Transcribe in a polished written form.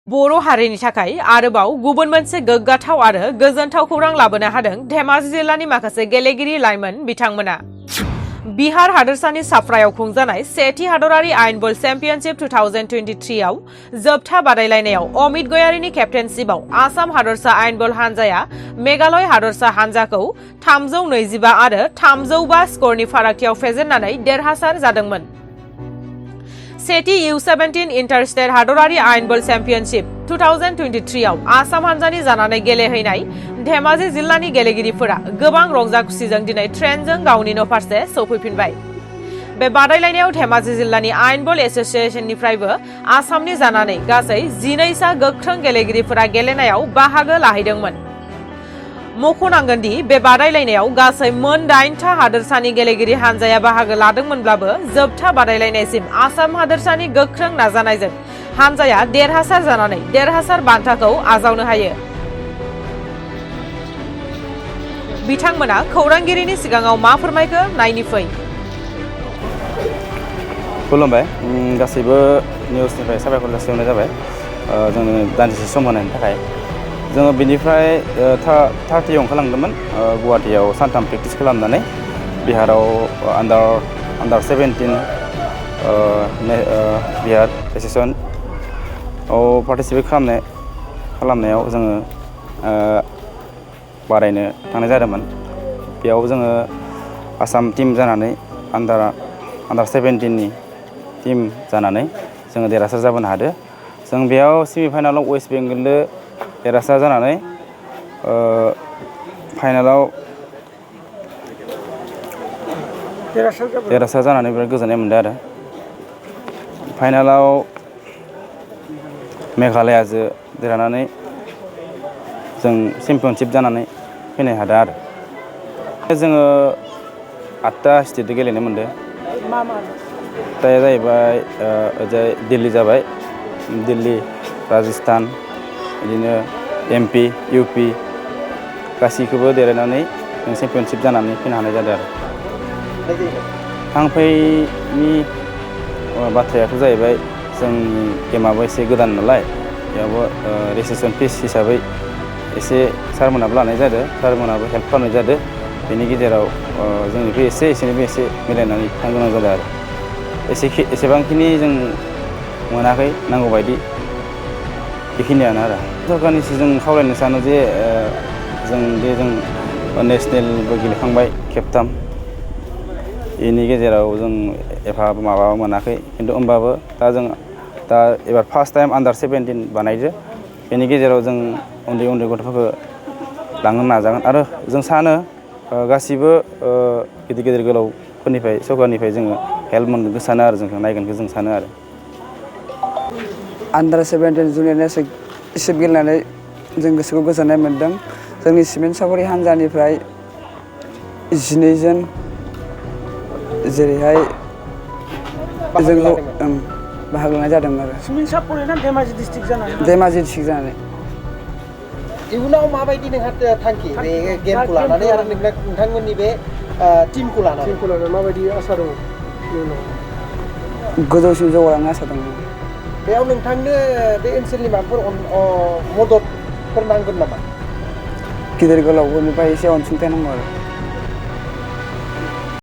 बर' हारिनि थाखाय आरोबाव गुबुन मोनसे गोग्गाथाव आरो गोजोनथाव खौरां लाबोनो हादों धेमाजि जिल्लानि माखासे गेलेगिरि लाइमोन बिथांमोना। बिहार हादोरसानि चाप्रायाव खुंजानाय सेथि हादरारि आइनबल चेम्पियनशिप 2023 आव जोबथा बादायलायनायाव अमित गयारीनि केप्टेनशिपआव आसाम हादोरसा आइनबल हानजाया मेघालय हादोरसा हानजाखौ 325 आरो 305 स्करनि फारागथियाव फेजेननानै देरहासार जादोंमोन। सेथि U17 इन्टारस्टेट हादरारि आइनबल चेम्पियनशिप 2023 आव आसाम हानजानि जानानै गेलेहैनाय धेमाजि जिल्लानि गेलेगिरिफोरा गोबां रंजा खुसिजों दिनै ट्रेनजों गावनि न'फारसे सौफैफिनबाय। बे बादायलायनायाव धेमाजि जिल्लानि आइनबल एसोसिएशननिफ्रायबो आसामनि जानानै गासै 12 सा गोख्रों गेलेगिरिफोरा गेलेनायाव बाहागो लाहैदोंमोन। मख'नांगोन दि बे बादायलायनायाव गासै मोन 8 था हादोरसानि गेलेगिरि हानजाया बाहागो लादोंमोनब्लाबो जोबथा बादायलायनायसिम आसाम हादोरसानि गोख्रों नाजानायजों हानजाया देरहासार जानानै देरहासार बान्थाखौ आजावनो हायो। बिथांमोना खौरांगिरिनि सिगाङाव मा फोरमायखो नायनि फै। खुलुमबाय, गासैबो निउसनिफ्राय साबायखर जासिहरनाय जाबाय जोंनो दान्दिसे सम होनायनि थाखाय। जोङो बेनिफ्राय 30 ओंखारलांदोंमोन गुवाहाटीयाव सानथाम प्रेक्टिस खालामनानै बिहाराव आन्डार 17 बिहार एसोसिएशनआव पार्टिसिपेट खालामनायाव जोङो बादायनो थांनाय जादोंमोन। बेयाव जोङो आसाम टीम जानानै आन्डार 17 नि टीम जानानै जोङो देरहासार जाबोनो हादों। जों बेयाव सेमिफाइनालाव वेस्ट बेंगलजों देरहासार जानानै फाइनालाव देरहासार जानानै बिराद गोजोननाय मोनदों आरो। फाइनालाव मेघालयाजों देरहानानै जों चेम्पियनशिप जानानै फैनो हादों आरो। जोङो 8टा स्टेटजों गेलेनो मोनदों। दायो जाहैबाय ओजाय दिल्ली जाबाय, दिल्ली, राजस्थान, बिदिनो MP, UP गासैखौबो देरहानानै जों चेम्पियनशिप जानानै फैनो हानाय जादों आरो। थांफैनि बाथ्रायाथ' जाहैबाय जोंनि गेमाबो एसे गोदान नालाय बेयावबो रेजिस्ट्रेसन फिस हिसाबै एसे सारमोनाबो लानाय जादों, सारमोनाबो हेल्प खालामनाय जादों। बेनि गेजेराव जोंनिबो एसेनिबो एसे मिलायनानै थांनो गोनां जादों आरो। एसेबांखिनि जों मोनाखै नांगौ बायदि, बेखिनियानो आरो। सरकारनिसिम जों खावलायनो सानो जे जों नेसनेलबो गेलेखांबाय खेबथाम, बेनि गेजेराव जों एफा माबा मोनाखै, खिन्थु होमबाबो दा एबार फार्स्ट टाइम आन्डार 17 बानायदो। बेनि गेजेराव जों उन्दै गथ'फोरखौ लांनो नाजागोन आरो जों सानो गासिबो गिदिर गोलावफोरनिफ्राय सरकारनिफ्राय जोङो हेल्प मोनगोनखौ सानो आरो, जोंखौ नायगोनखौ जों सानो आरो। आन्डार 17 जुनियर नेसनेल गेलेनानै जों गोसोखौ गोजोननाय मोन्दों। जोंनि सिमेन्ट सापरि हान्जानिफ्राय 12 जन जेरैहाय जोंखौ बाहागो लानाय जादों आरो। सिमेन्ट सापरि ना धेमाजि डिस्ट्रिक्ट जानानै? धेमाजि डिस्ट्रिक्ट जानानै। इयुनाव माबायदि नोंहा थांखि बे गेमखौ लानानै आरो नोंथांमोननि बे टिमखौ लानानै माबायदि आसा दङ इयुनाव? गोजौसिम जौगालांनो आसा दङ। बेयाव नोंथांनो बे ओनसोलनि माबाफोर मददफोर नांगोन नामा? गिदिर गोलावफोरनिफ्राय एसे अनसुंथाइ नांगौ आरो।